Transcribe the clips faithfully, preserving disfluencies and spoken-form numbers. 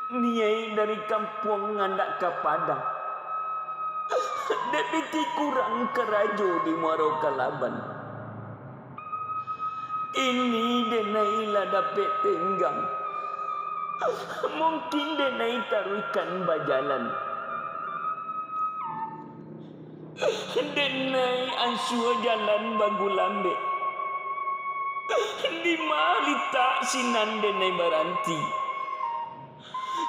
Niaik dari kampuang Andak ka Padang, dek pitih kurang karajo di Muaro Kalaban. Kini denai lah dapek tenggang, mungkin denai taruihkan bajalan. Denai ansua jalan bagulambek, dima litak sinan denai baranti.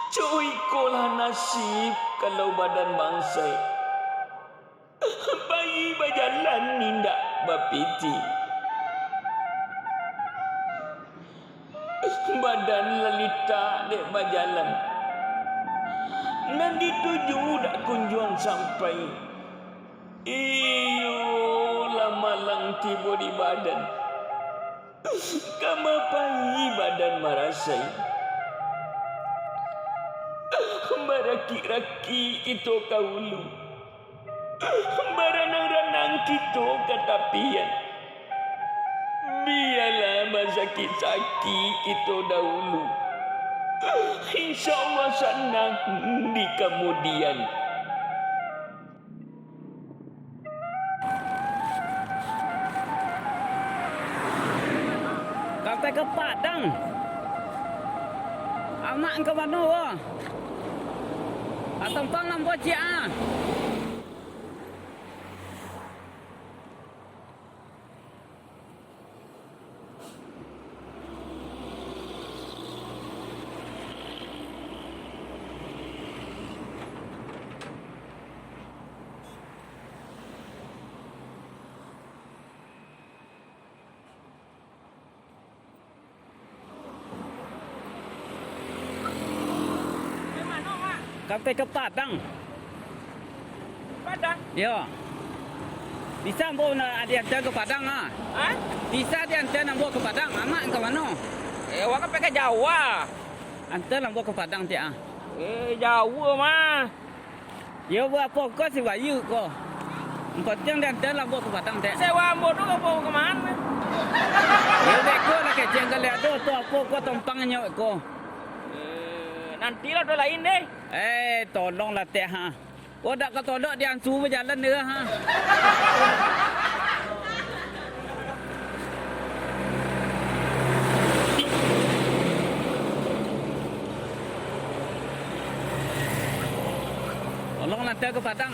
Cok ikolah nasib kalau badan bansai, pai bajalan indak bapitih. Badan lah litak dek bajalan, nan dituju dak kunjuang sampai. Iyo, lah malang tibo di badan, ka ma pai badan marasai. Barakik-rakik kito ka ulu, baranang-ranang kito ka tapian. Bialah basakik-sakik kito dahulu, insya Allah sanang di kamudian. Ka pai ka Padang. Amak ka mano ko? Ka tompang nan ambo ciek ah. Ka pai ka Padang. Padang? Iyo. Bisa ambo na-, diantaan ka Padang, ah? Hah? Bisa diantaan ambo ka Padang, amak ka mano? Eh, awak kan pai ka Jawa. Antaan ambo ka Padang, Tek, ah. Eh, Jawa mah. Yo, baa ko si Bayu ko? Nan pantiang diantaan ambo ka Padang, Tek. Sewa ambo tu ka, ka mano? Yo, dek ko lah kecek kali ado tu apo ko tompang inyo ko. Eh, nantilah tu lain deh. Eh, tolonglah, Tek, ha. Ko dak ka tolok diansu bajalan deh, ha. Tolong antaan ka Padang.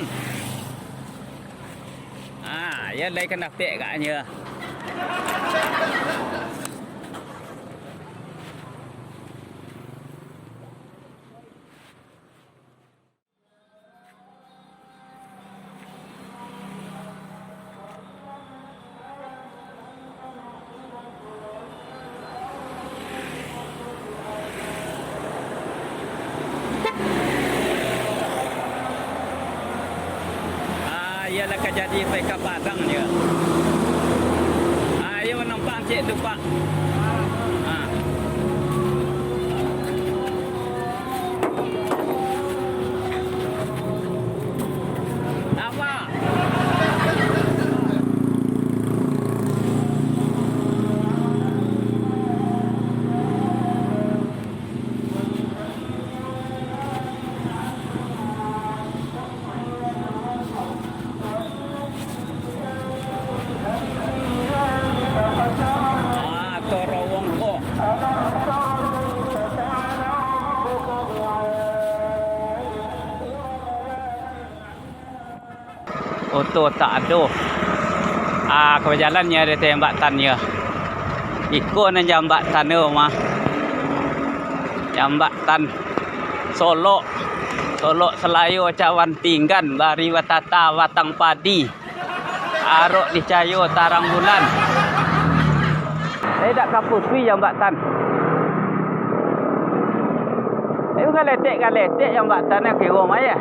Ah, yo lai ka dapek agaknyo. Ah, iyo lah ka jadi pai ka Padang nyo. Ah, iyo manumpang cek tu, Pak. Ah. Apa? Ah, torowong ko. Oto tak ado. Ah, ka bajalan nyo dari jambatan nyo. Iko nan jambatan tu mah. Jambatan Solok. Solok Salayo Cawan Pinggan, Bari Batata, Batang Padi. Arok dicayo tarang bulan. Tapi dak ka putuih jambatan. Tapi galetek-galetek jambatan nan kiro mah, yo.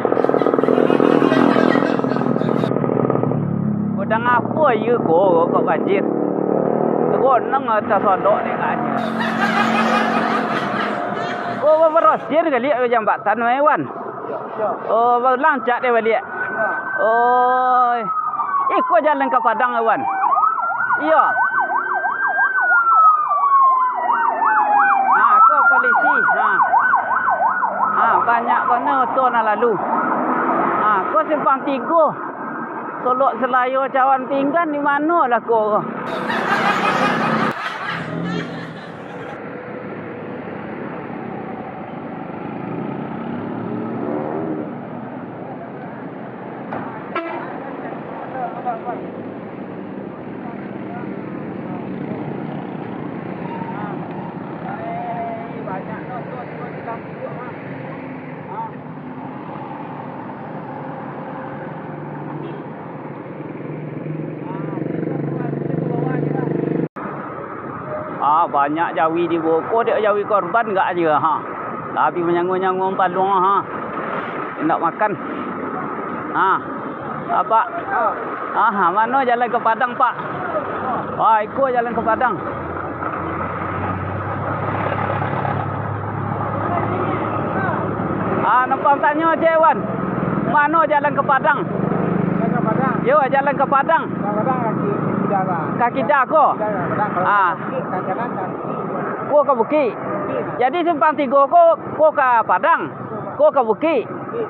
Godang apo iyo ko, kok banjir? Tegonang atas sodok dek kanyo. Oh, barosiah kali jambatan mah, Wan. Oh, baru lancak deh baliak. Oh, iko jalan ka Padang, Wan. Iyo. Ha, ko polisi. Ha. Ha, Mano oto nan lalu? Ha, ko Simpang Tigo. Solok Salayo Cawan Pinggan di mano lah ko? Ah, banyak jawi di boko dek jawi korban gak aja, ha. Tapi manyangua-nyangua paluang, ha. Indak makan. Ha. Apak. Ah, mano jalan ka Padang, Pak? Wah, iko jalan ka Padang. Ah, numpang tanyo, Cek Wan. Mano jalan ka Padang? Jalan ka Padang. Yo, jalan ka Padang. Ka Padang kaki, kaki dah lah. Kaki dah ko? Kaki dah lah. Padang, kalau Ah. kaki, kaki kanan, kaki. Ko ka bukik. Bukik. Jadi Simpang Tigo ko, ko ka Padang. Ko ka bukik. Bukik.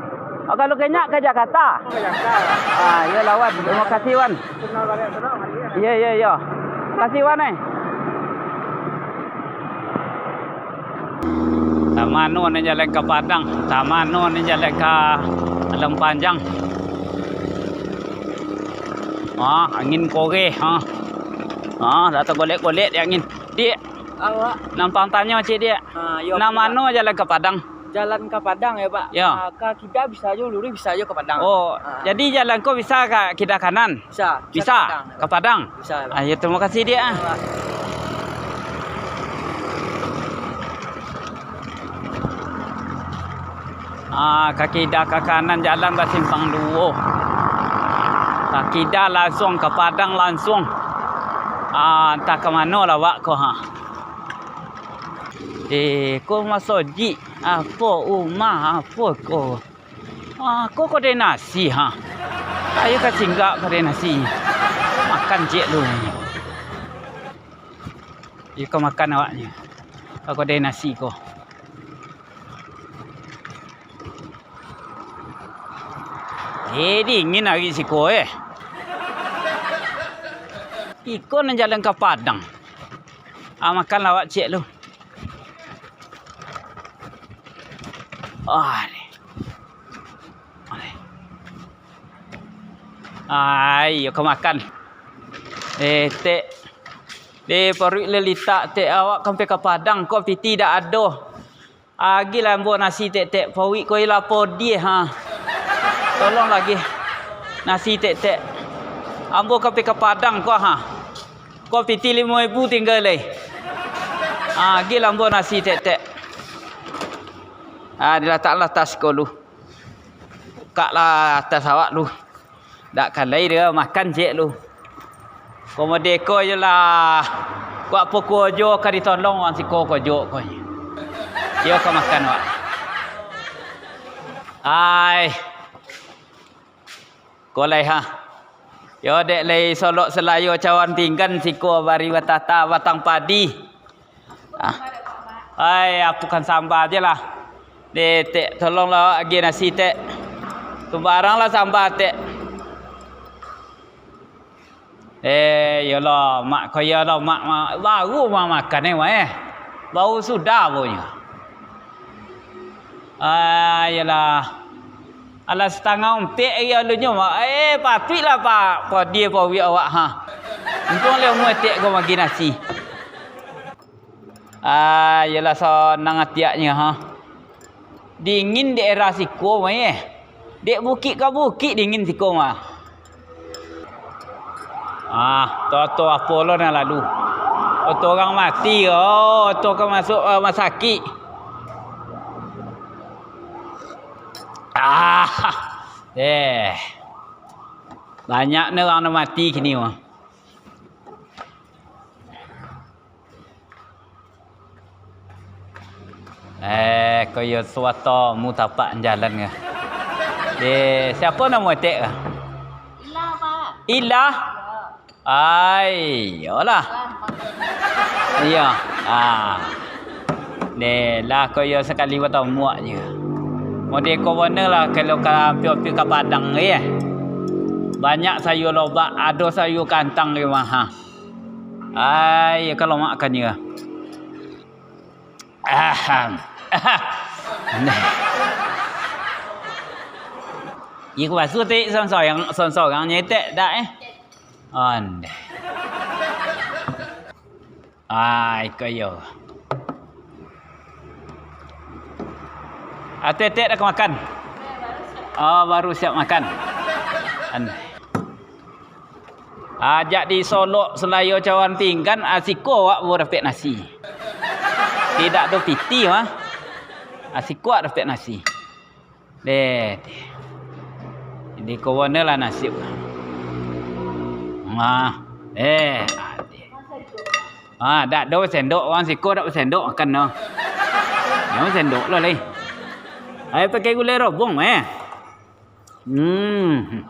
Oh, kalau ka nyo ka Jakarta. Ka Jakarta. Ah, iyo lah, Wan. Terima kasih, Wan. Iyo, iyo, iyo. Makasih, Wan, eh. Tah mano nan jalan ka Padang? Tah mano nan jalan ka Padang Panjang? Ah, angin koreh, ha. Ah, dah tagolek-golek di angin. Diak. Awak. Numpang tanyo, Cik, Diak. Ah, yo, Nan Pak. Mano jalan ka Padang? Jalan ka Padang, yo, Pak? Yo. Ah, ka kida bisa jo, luruih bisa jo ka Padang. Oh, Ah. jadi jalan ko bisa ka kida kanan? Bisa, bisa Bisa? ka Padang. Ka Padang? Bisa, Pak. Ah, yo, terima kasih, Diak, ah. Yo, Pak. Ah, ka kida ka kanan jalan basimpang duo. Ka kida lansuang, ka Padang lansuang. Ah, antah ka mano lah awak ko, ha. Eh, ko masojik, apo umah, apo ko? Ah, ko kadai nasi, ha. Ayo ka singgah kadai nasi. Makan ciek lu. Iyo ka makan awaknyo. Ka kadai nasi ko. Eh, dingin ari siko, eh. Iko nan jalan ka Padang. Ah, makan lah awak ciek lu. Ah, ni. Ai, yo ka makan. Eh, Tek. Deh, paruik lah litak, Tek. Awak ka ampai ka Padang ko, piti dak ado. Agiahlah ambo nasi, Tek, Tek. Paruik ko ilah padiah, ha. Tolonglah agiah nasi, Tek, Tek. Ambo ka ampai ka Padang ko, ha. Ko piti limo ribu tingga lai. Ah, agiahlah ambo nasi, Tek, Tek. Ah, dilataklah tas ko lu. Bukaklah tas awak lu. Dak kalai dia makan ciek lu. Komode ko iyolah. Kuak pukua jo ka ditolong urang siko ko jo ko. Iyo ka makan wak. Ai. Ko lai ha. Yo dek lai solok salayo cawan pinggan siko bari batata batang padi. Ah. Ai, apukan samba je lah. Deh, Tek, tolonglah awak agiah nasi, Tek. Sumbaranglah samba, Tek. Eh, iyolah, mak ko iyolah, mak, mak. Baru mak makan, eh, mak, eh. Baru sudah, punyo. Ah, iyolah. Alah satangah ompek lagi alunyo, Mak. Eh, patuiklah, Pak. Padiah paruik awak, ha. Untuang lah umua etek ko maagiah nasi. Ah, iyolah, sanang ati awaknyo, ha. Dingin daerah siko mah, eh. Dek bukik ka bukik dingin siko mah. Ah, oto-oto apo lo nan lalu? Oto urang mati, oh, oto ka masuak, ah, rumah sakik. Ah, eh. Banyak ni urang nan mati kini mah. Eh, koyo suato mu tapak jalan ka. Eh, siapo namo etek ka? Ila, Pak. Ila? Yo. Ai, iyolah. Ila, Pak. Iyo. Ah. Deh, lah koyo sakali batamu je. Mode ko bana lah kalau ka ampia-ampia ka Padang, ye. Banyak sayua lobak, ado sayua kantang di rumah. Ai, kalau makan je. Ahem. Iko basuh ti sorang-sorang, sorang-sorang nyetek dak, eh? Ondeh. Ah, iko iyo. Ateh-ateh dak ka makan? Oh, baru siap makan. An-, ajak di Solok Selayo cawan pinggan, ah, siko awak baru dapek nasi. Tidak ado piti mah. Ah, siko awak dapek nasi. Deh, deh. Di kawan lah nasib. Nah, eh, ah, deh. Ah, dak do basendok, urang siko dak basendok makan no. Yang basendok lo lai. Ayo pakai gulai robong, eh. Hmm.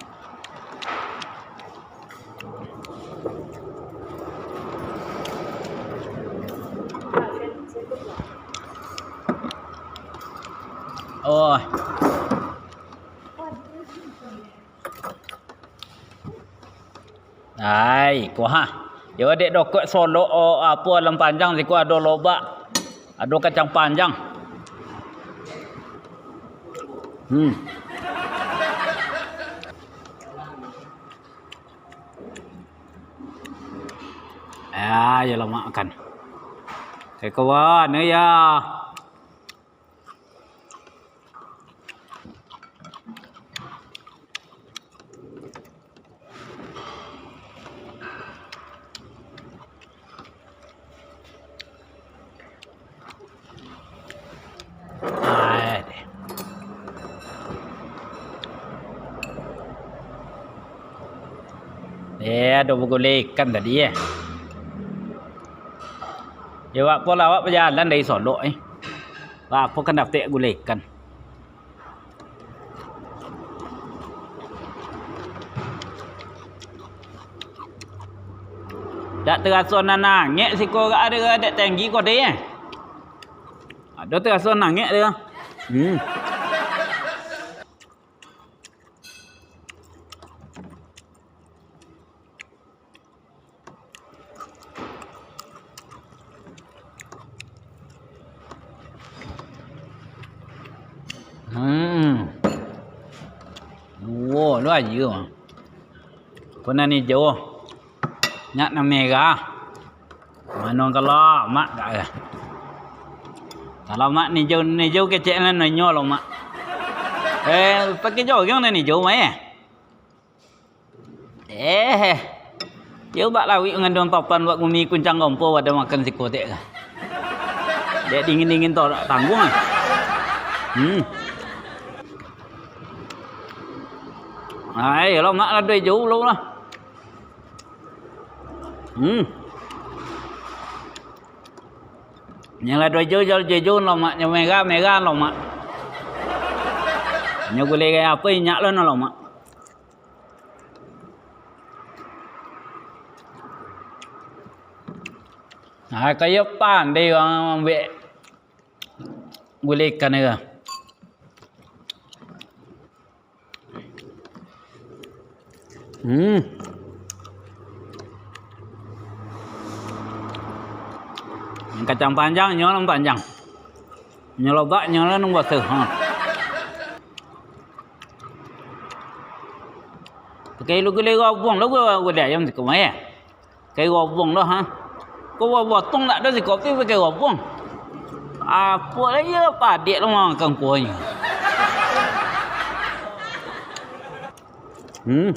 Oh. Ai, kuah. Yo, dek dokok Solok, oh, apo, Alam Panjang, siko ado lobak, ado kacang panjang. Hmm. Ah, yo, lamak makan. Kawan, ya. Ai, deh. Eh, ado bagulai ikan tadi, eh. Yo, bak apo lah awak bajalan dari Solok, eh. Bak apo kan dapek gulai ikan. Dak taraso nan angek siko, ado dek tinggi ko deh, eh. Ado taraso nan angek deh. Hmm. Hmm. Duo lo aja. Ko nan ijo. Nyak nan merah. Mano kalau mak dak eh. Kalau mak nijo-nijo kecek nan nyo lo mak. Eh, pakai jorong nan ijo mah eh. Eh, yo bak lawik mangandung topan, bak gumi kuncang gompo, ado makan siko tek ka. Dek dingin-dingin tu dak tangguang ah. Hmm. Ai, lamak lah doi jauh lah. Hmm. Nyo lah doi jauh, jauh, jauh, jauh lamak, nyo merah, merah lamak. Nyo gulai apo inyak lo no lamak. Nah, kayo pandai urang mambuek gulai ikan tu. Hmm. Yang kacang panjang, nyo nan panjang. Nyo lobak, nyo nan basah. Ha. Pakai lu gulai gabung, lu gulai ayam siko mah, ya. Pakai gabung dah, ha. Ko buah botong dak ado siko, tapi pakai gabung. Apo lai yo, padek lu makan kuahnyo. Hmm.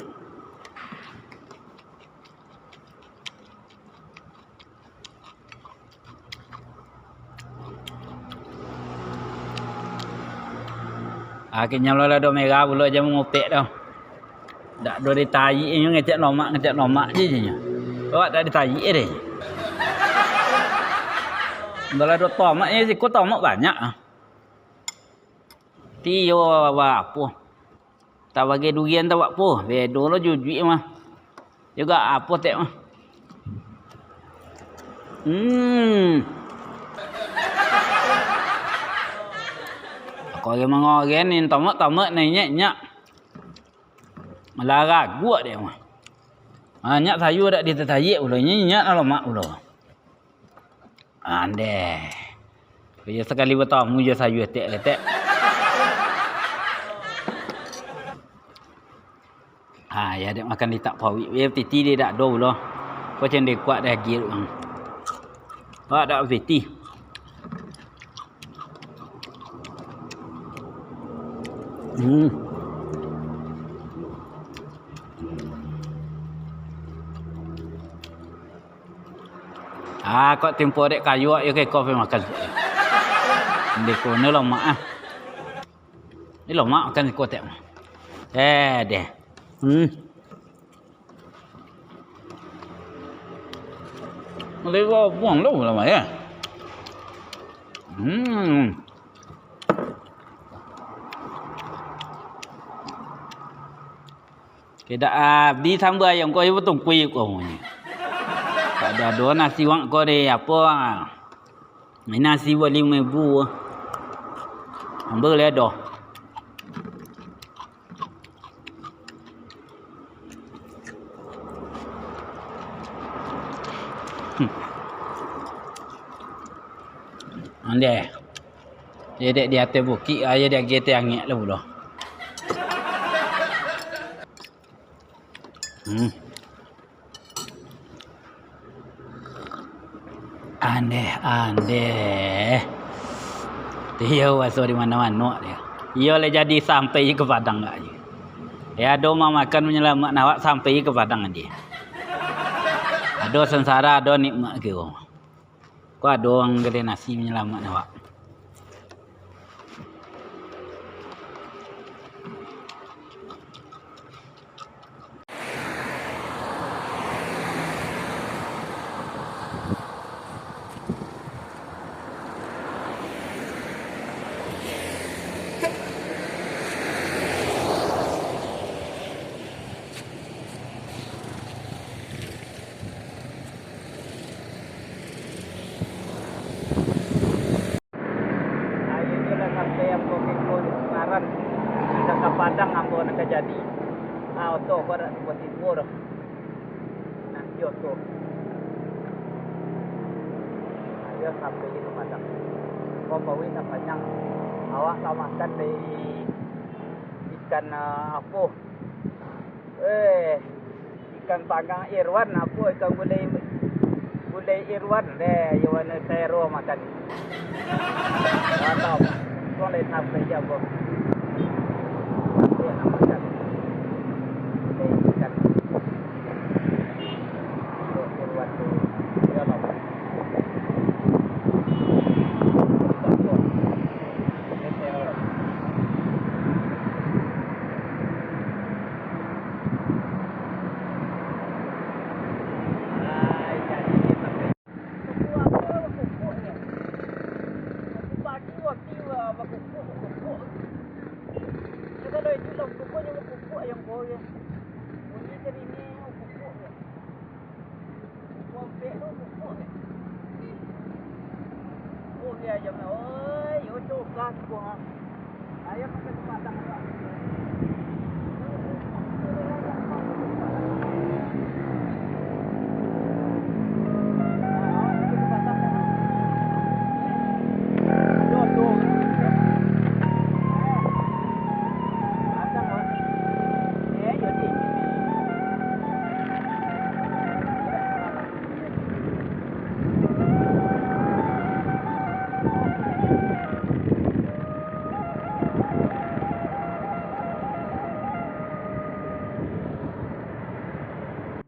Akhirnyo lo lah do merah pulo, jan mangupek tu. Dak do ditayik inyo, ngecek lomak, ngecek lomak je inyo. Awak dak ditayik deh. Dah lah do tomak, inyo siko tomak banyak ah. Tiyo apo? Tabagi durian tu awak po, bedo lo jujuik mah. Juga apo tek mah. Hmm. Urang mangoreng ni, tamak-tamak ni, nyak-nyak. Malah raguak dek mah. Ha, nyak sayua dak ditatayik pulo, nyak-nyak lamak pulo. Andeh. Iyo sakali batamu jo sayua tek-tek. Ha, ya dek makan litak pawik. Ya piti dia dak ado pulo. Ko cendekuak dah girik bang. Awak dak piti. Hmm. Ah, kok timpo dek kayu, yo ke kopi makan. Di kono lamak ah. Ni lamak makan siko tek. Eh, deh. Hmm. Lewa buang lo lamak ya. Hmm. Kok dak abih sambal ayam ko, iyo batungkui ko. Tak ado-ado nasi wak ko deh, apo ah. Nasi buah limo ribu. Sambal lai ado. Hmm. Andeh. Iyo dek di ateh bukik, ayo di ateh angek lah pulo. Hmm. Andeh, andeh. Iyo baso di mano-mano dia. Iyo lah jadi sampai ka Padang kak. Ya ado mamakan manyalamat awak sampai ka Padang dia. Ado sansara, ado nikmat kiro. Ko ado urang gadai nasi manyalamat awak. Akhirnyo lah sampai ambo kiko di Ungaran, di Kota Padang ambo nan ka jadi. Ah, oto ko dak tibo-tibo doh. Nah, iyo tu. Ayo sampai di Padang. Ko pawik nan panjang. Awak ka makan dari ikan, ah, apo? Eh, ikan panggang Irwan, apo ikan gulai, gulai Irwan, deh, iyo warna sero makan. Mantap. Kau lain sampai jam, Bang. Sampai nak makan. Gulai ikan. Irwan tu. Iyo lah. Pompek tu pupuk. Oh, iya, iya, oi, yo, coba, coba. Ayo, pakai tempat tangan, Pak.